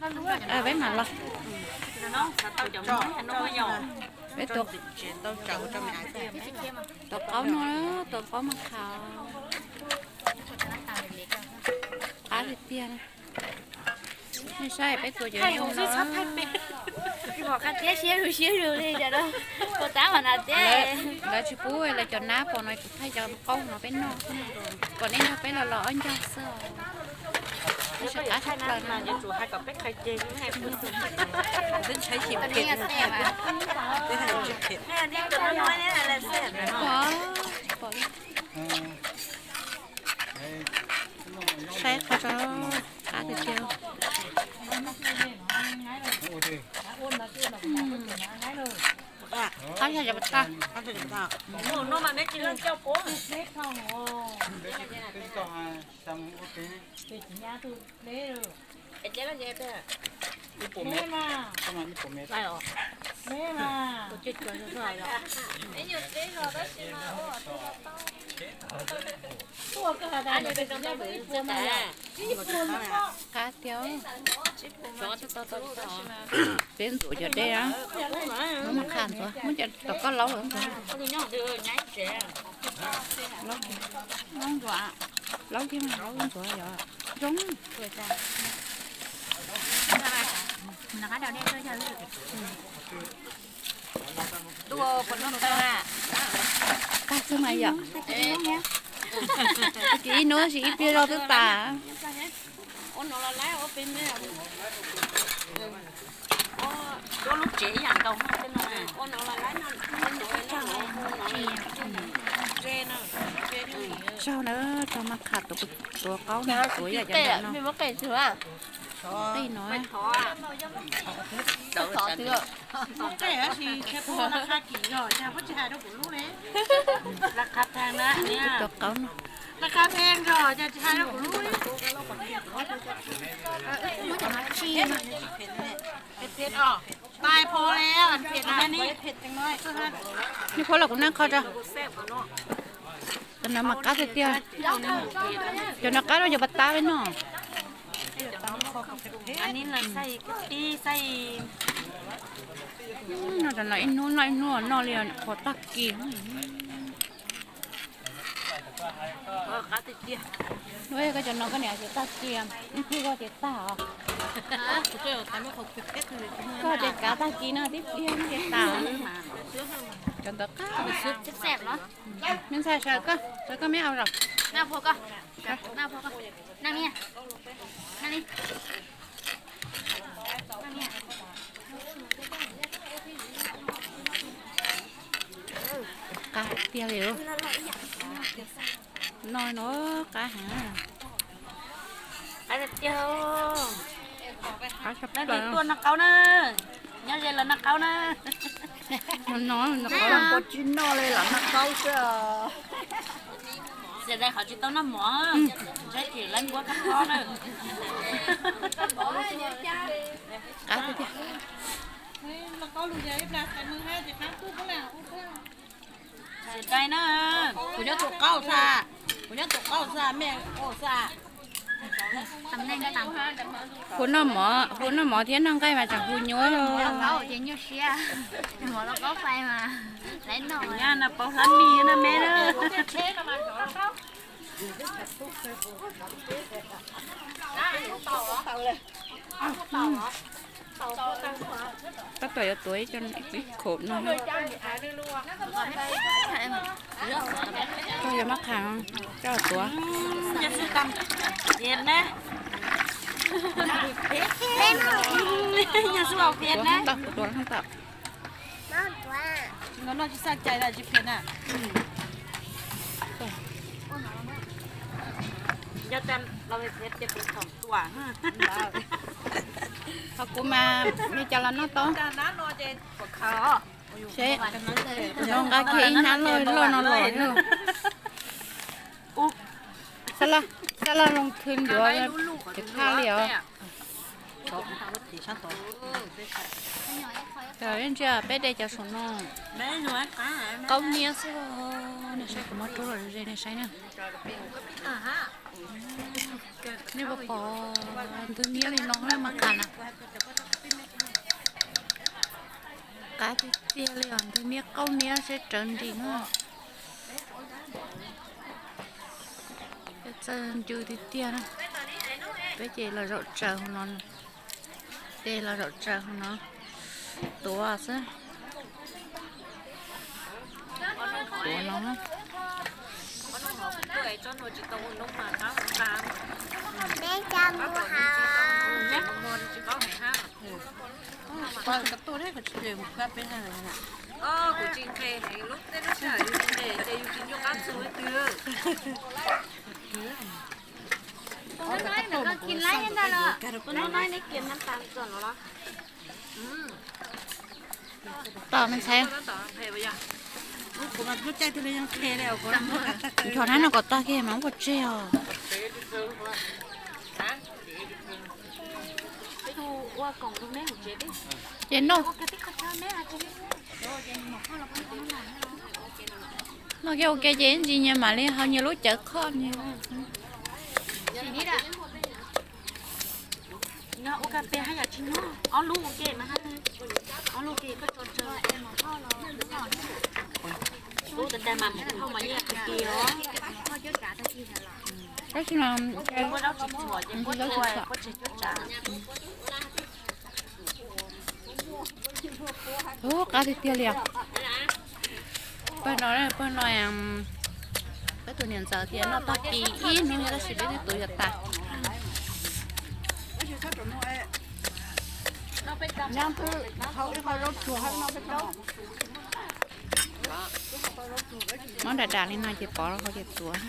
Peb mam los. Peb tua, tua qaub no, tua qaub maj qha. Qab tiag tiag. Nej saib peb tua cov no. Thiab siab zus siab zus li cas no. Ua tab mas na tiag. Lawv tsis pub lawv cov nab pom no kuv thaij cov qaub no peb noj. Kom nej nrog peb los los ob ncag xwb. Peb sawv qab sawv plaws no. Pom, pom. Saib qhov tso, qab tiag tiag. Qab yog cov pas tag. Qab tiag. Peb ntxuav cov dej, muab maj qha ntxuav, muab cov tom koj laub ntxuav. Laub kiag mas laub ntxuav yog zoo. Tag xwb mas yom. Ces ib hnub tab sis ib pliag zog twb tas. Zaug na, rau maj qha tuav qaub no, tuav yam cov ntawm no. Qij no. Tuav qaub no. Nej phob los kuv naj qho tso. Cov no mas qab tiag tiag. Cov no qab rau cov pas tab peb noj. Noj cov no ib hnub noj ib hnub noj li qhuav tag kis. Koj cov no koj niam ces tag kis, ib pliag koj ces tag os. Koj ces kav tag kis no tib pliag ces tag. Cov ntawd qab. Me ntxhais sawv koj, sawv koj me au zom. Qab tiag li. No no qab heev. Qab tiag. Qab tshaj plaws. Tuaj noj qaub na. Nyob ze los noj qaub na. No no, noj qaub. Tsis noj li los noj qaub xwb. Xyov daim qhov tsis tau noj mov, ntshe tsis lawv npuab kab mob na. Qab tiag tiag. Xyov dai na. Kuv nyob tus qaub xwb, kuv nyob tus qaub xwb, mej qaub xwb. Hu noj mov, hu noj mov thiab noj nqaij mas tsam hu nyuaj. Nyab no pauv hlab mis no me na. Tab tom yuav tuav ib co ib khoom no. Koj yuav maj qha, koj tuav. Tuav ntau, tuav ntau. Noj tsis txaj cai lawm tsis phem na. Qhov kuv mas li cas los noj tau. Seb, nqa kiag ib hnab loj loj no los. Xab laj, xab laj loo thw yuav ces thaj li os. Ntsia peb de cov saum no. Qaub niab xwb, nej saib kuv muab rub los ze nej saib na. Nej puas pom ntug niab li no mas qab na. Qab tiag tiag li os, ntug niab qaub niab seb rawv nrim no. Txawj ncw tiag tiag na. Peb ces los zaum tsaws hauv no, ces los zaum tsaws hauv no tuav xwb. Tuav no. Tau me ntxhais. Nchos nab no kom tag kiag mas ua tseg os. Ces noj, noj kiag ua ke ces ib ntsis nyias mam li hau nyias lub cawv qhoj nyias. Tab sis mas ntsis zaub tsis txhuam. Ub, qab tiag tiag li os. Pawg no, pawg no, peb tus niam ntxawm tias noj tag kis ib hnub tab sis peb twb tuav yuav tas. Mob dam dam li no ces pov rau hauv ces tuav.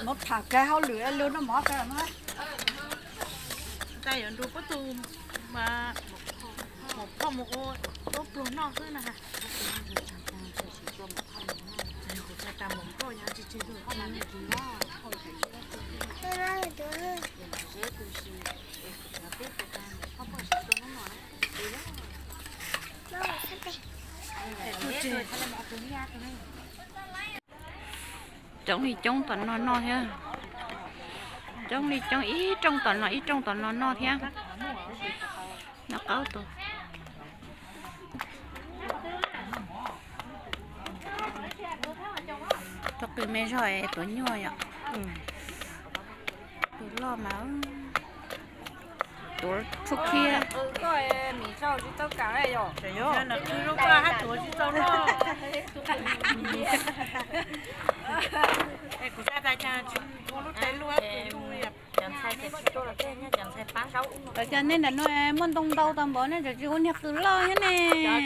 Mus tham kawg hauj lwm lug noj mov kawg. Ntxhais yuav nrug puab tug maum phauj mus ua tub pluag noj xwb na. Kuv tsis tas maum phauj yog tsis tseg tug phauj na. Coob li coob tom no noj thiab. Coob li coob ib rooj tom no ib rooj tom no noj thiab. Noj qaub tus. Tuav qws me zog es tuav nyuaj yom. Tus loj mas tuav tshuab khiab. Kuv xav tas cas tsis ua lub tais lub tus lub. Cov ntxhais ces tsis tuaj los tej, cov ntxhais pab zaub ub no. Cov nej nram no muaj ntoo ntau tau npaum nej tseem tsis ua niag qws loj thiab ne.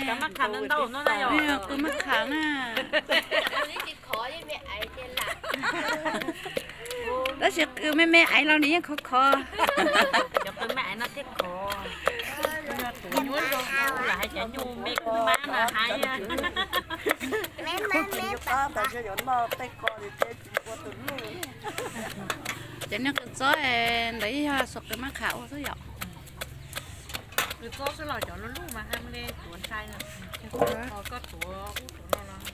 Cov maj kham ntau ntau no na yog. Qws maj kham na. Tab sis qws me me aiv los nws yeej khov khov. Cov qws me aiv no thiaj khov. Lam hais cov nyuj me kub mab mas hais. Ces nej qws txob ntawd yog xuas qws maj kham ua xwb yom. Qws txob xwb los cov lub lub mas haj li tuav ntshai. Koj tuav ub tuav no los,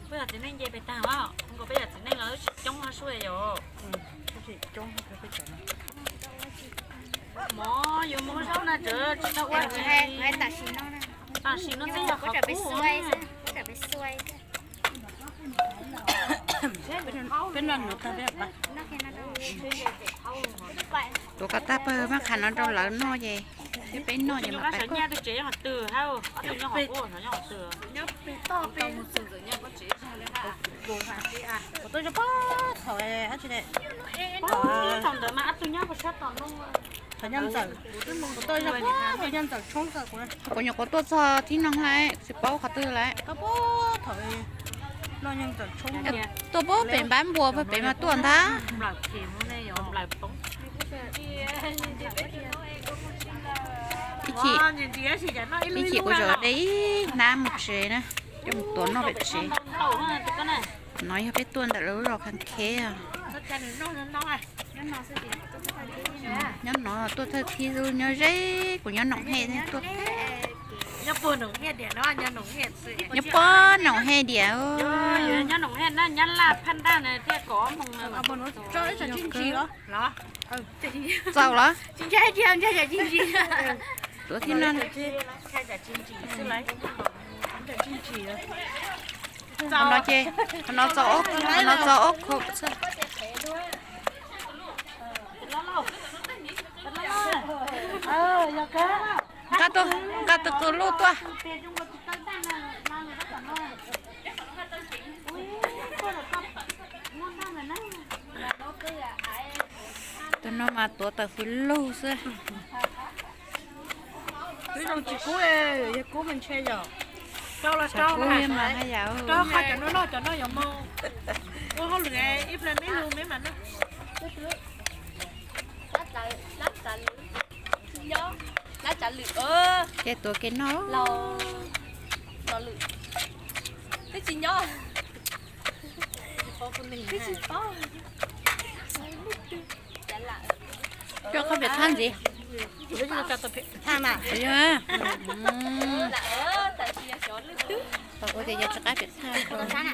peb yog txiv neej nce pes tag os, nkaus peb yog txiv neej los tsis coob hab sua yom. Mov yuav mus zaub na, tsis tau ua tam sim no, tam sim no twb yog qhov kub. Peb noj nuav tag peb pais. Tuav kom tag pawg maj kham no rau lawv noj ces, peb noj ces mam pais koj. Kuv tuaj zog puag thaum hab tsis ne, thaum nyob ntxawm, kuv tuaj zog puag thaum nyob ntxawm tshoob txog kuv, kuv nyuam qhuav tuaj txog thib no lawm tsis paub qhov twg lawm. Thaum noj nyob ntxawm tshoob. Tuaj puag pem npab npua puag pem mas tuaj ntag. Ib chim kuv tseem de ib hnab mus tsev na, coj mus tuav noj pem tsev. No yog peb tuaj ntawm lawv lub zos Khaj Kheb. Nyob no tuaj thawj thib, nyob ze, kuv nyob Noom Hej tuaj. Nyob puag Noom Hej diam. Txaus los? Tuav thib no. Qhov no ces, qhov no txaus ob, qhov no txaus ob khau xwb. Nqa tus, nqa tus tus luj tuaj. Tus no mas tuav tawm hws lug xwb. Twb zoo tsis kub, yog kub mas ntshe yog rau los rau mas haj yam rau qhov cov no noj, cov no yuav mus ua hauj lwm ib pliag me lug me mas noj. Ces tuav kev noj. Twb tsis nyob. Twb tsis paub. Coj qhov piam thaj ntxiv. Kuv tias yog tsis qab piam thaj.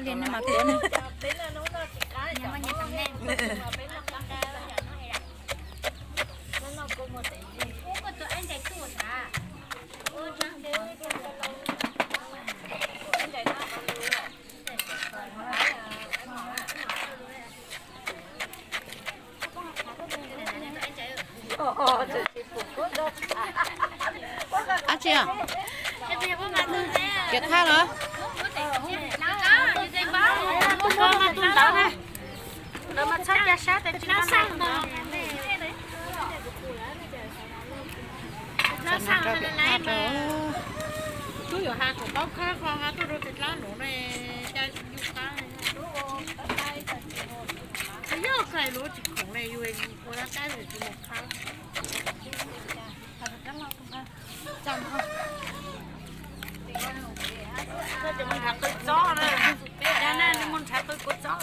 Li no mas tuav no. Ab tsi, piam thaj los? Tub yuav has kom paub khawb qhov tuaj rau tes dlab nuav ne, cas yus qab. Yog kais lub tsis khoom le yus ua dab qab tsis mus khawb. Mus nrhav qw txob na, mus nrhav qw kuv txob.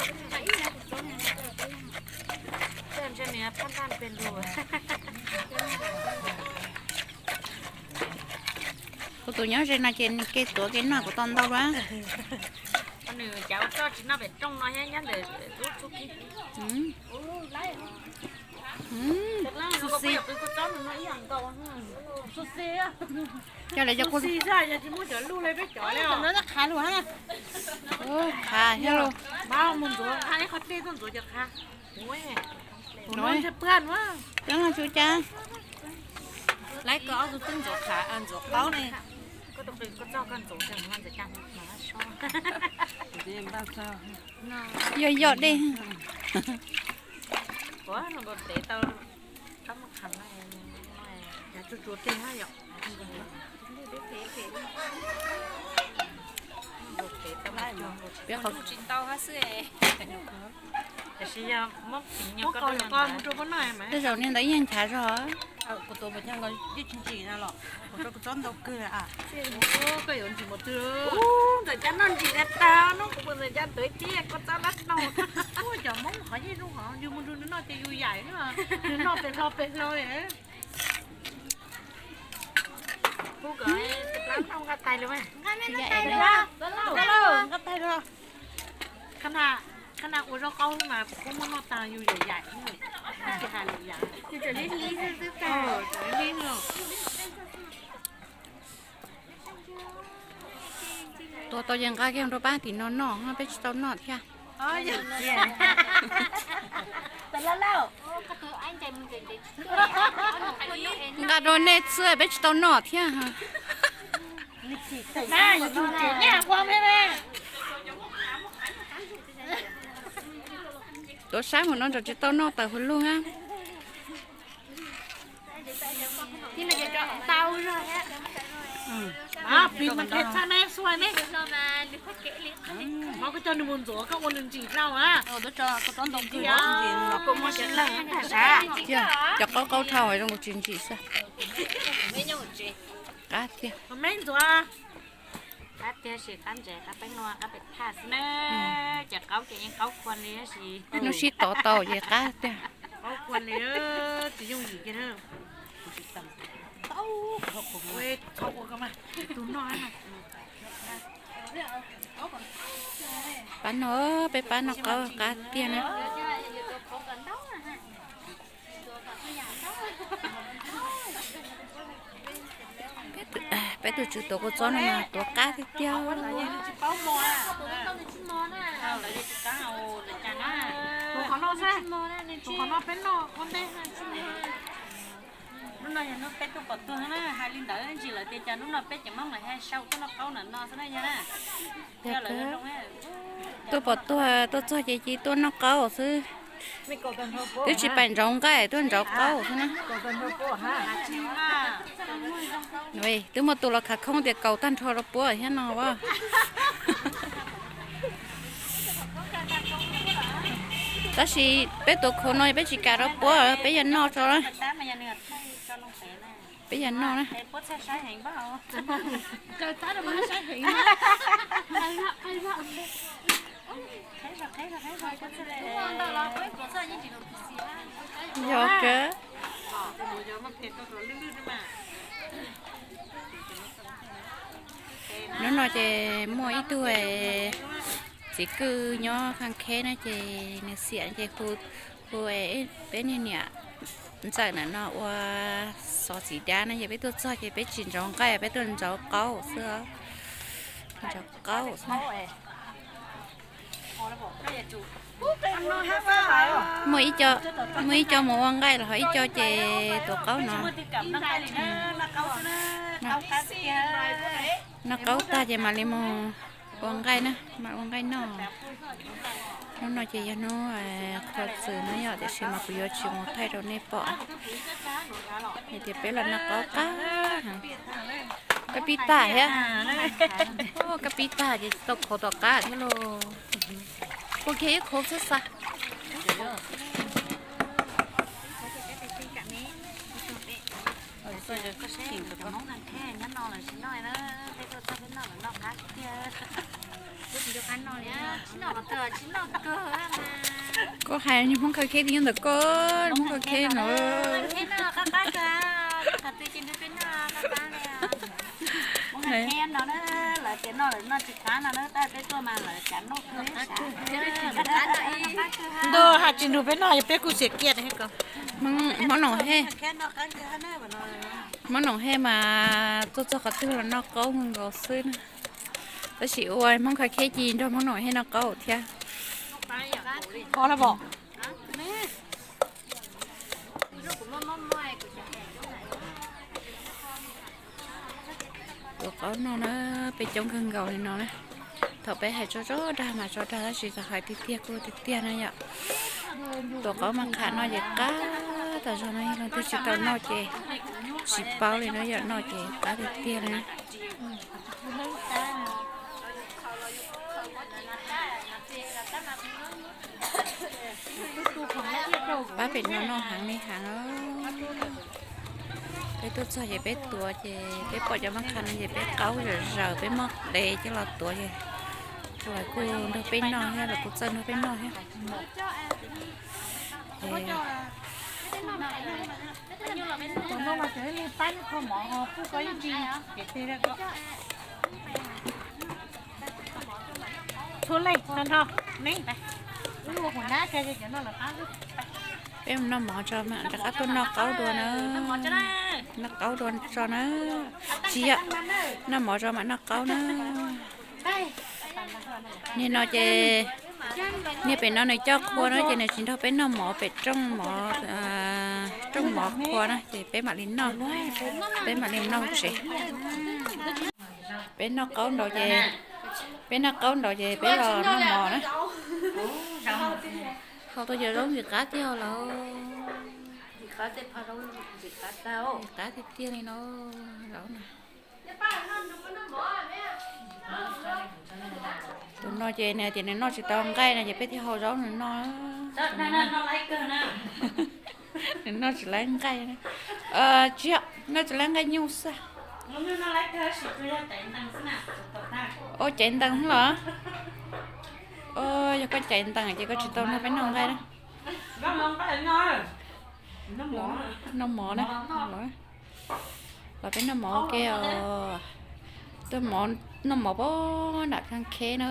Kuv tus nyob ze no ces nws ke tuav kev noj kuv tau ntau lawm. Nws cas ua txob tsis noj pem rooj no thiab nyob ntawm lub txuj kev. Coj lawv cov kuj xi xwb, yog tsis muaj cov luj li peb cov li. Qhav lug, qhav thiab lug. Mus ntxuav qhav, ib qho dej tuaj ntxuav cov qhav. Ua no ntshe pwaj no. Coob no tsuv cas. Laiv koj ob tug twb ntxuav qhav, ntxuav qaub ne. Yog yog dej. Peb qhov, tej zaum niag ntawd yeej nchav zog. Kuv tus mus cog nkaus ib tsis ntsim no los kuv rau kuv txob ntau kawg. Ntxawm cas noj ntsim tag tag no, kuv ntxawm cas tuav ib tib kua txob lab no. Cov Hmoob qhov yeej zoo hov, yus mus nrug nws noj ces yus yaim, nws noj pem hlo pem hlo. Nqa tais los, nqa tais los. Qhov na ua zaub qaub mas kuv muab noj tag yus yaim yaim, tsis hais lus yaim. Tuav tau ces nqa kiag rau pab tim no noj, peb tsis tau noj thiab. Nqa rau nej xwb, peb tsis tau noj thiab. Tuav saib mus no ntshe tsis tau noj tawm hauv lug na. Pis mas qhia txhaj neb xuaj neb. Mas koj coj nws mus ntxuav koj ua nws ntsim dlhau a. Cov qaub qaub dhau zoo tsis ntsim xwb. Qab tiag. Qab tiag sis qab ntses qab peb nua qab pem thaj xwb na. Ces qaub ces yeej qaub khuam li tab sis hnub sib tov tau ces qab tiag. Qaub khuam li, tsis yooj yim kiag na. Pab noj, peb pab noj qaub qab tiag na. Peb tus tswv tuav kua txob no mas tuav qab tiag tiag. Hnub no yog hnub peb tuaj pom tuag na, hais li ntawd ntsis lawv tias cas hnub no peb cov Hmoob lawv hais sau tuaj noj qaub ntawm no xwb na yog na. Tuaj pom tuag tuaj txog ces cia tuaj noj qaub xwb. Twb tsis pais ntsauv nqaij tuaj ntsauv qaub xwb na. Twb muaj tus los khav khoob tias kaus tag nrho rau puab thiab no as. Tab sis peb tuav khuam no peb tsis kam rau puab, peb yuav noj tso na. Peb yuav noj na. Yog kawg. Hnub no ces muaj ib tug txiv kwj nyob Khaj Kheb na ces nws xiam ces hu, hu peb niag niam ntxawm ntawm no ua xov txiv dab na ces peb tuaj txog ces peb tsis ntsauv nqaij peb tuaj ntsauv qaub xwb. Ntsauv qaub xwb. Muaj ib co, muaj ib co mus ua nqaij los ho ib co ces tuav qaub no. Noj qaub tag ces mam li mus ua nqaij na, mam ua nqaij noj. Hnub no ces yog hnub qhua txws no yom, tiam sis mas kuv yuav tsis mus thaij rau nej pom. Hais tias peb los noj qaub qab heev. Kab pib tag thiab. Kab pib tag ces tau khov tom qab thiab lauj. Ua kiag ib khov xwb xav. Koj hais niag Hmoob Khaj Kheb twb nyob ntawm koj, Hmoob Khaj Kheb no. Ntuj, hais tsis nrug peb noj, peb kuj xiam kiag. Hmoob Noom Hej, Hmoob Noom Hej mas tuaj txog qhov twg los noj qaub nkaus xwb na. Tab sis ua Hmoob Khaj Kheb ces nrog Hmoob Noom Hej noj qaub thiab. Tuav qaub noj na, peb coob kawg nkaus li no na. Thaum peb hais tso tso dag mas tso dag tab sis txawm hais tiag tiag kuj tiag tiag na yom. Tuav qaub mas qham no ces qab tas zog no, yog leej twg tsis tau noj ces tsis paub li na yom, noj ces qab tiag tiag li na. Pab pem no noj heev li heev. Peb tuaj txog ces peb tuav ces peb pom cov mab qham no ces peb qaub zawm zaws peb muab de coj los tuav ces lawv kuj nrog peb noj thiab, lawv kuj txawj nrog peb noj thiab. Peb mus noj mov tso mam rov qab tuaj noj qaub dua na. Noj qaub dua tso na. Tsis yom, noj mov tso mam noj qaub na. Niag no ces, niag pem no nws coj qhua na ces nws tsis nrog peb noj mov pem rooj mov, rooj mov qhua na ces peb mam li noj, peb mam li noj tsev. Peb noj qaub nraud ces, peb noj qaub nraud ces peb los noj mov na. Hau tau cov zaub ntxim qab tiag lawm. Ntxim qab tiag tiag li no, zaub na. Tus no ces nws tias nws noj tsis tau nqaij no ces peb thiaj hau zaub nws noj. Nws noj tsis laib nqaij. Tsis yog, noj tsis laib nqaij nyuj xwb. Ua caiv ntees los? Yog koj caiv ntees ces koj tsis tau nrog peb noj nqaij na. Noj mov na. Los peb noj mov ua ke os. Tuaj noj mov pem nram Kab Kheb na.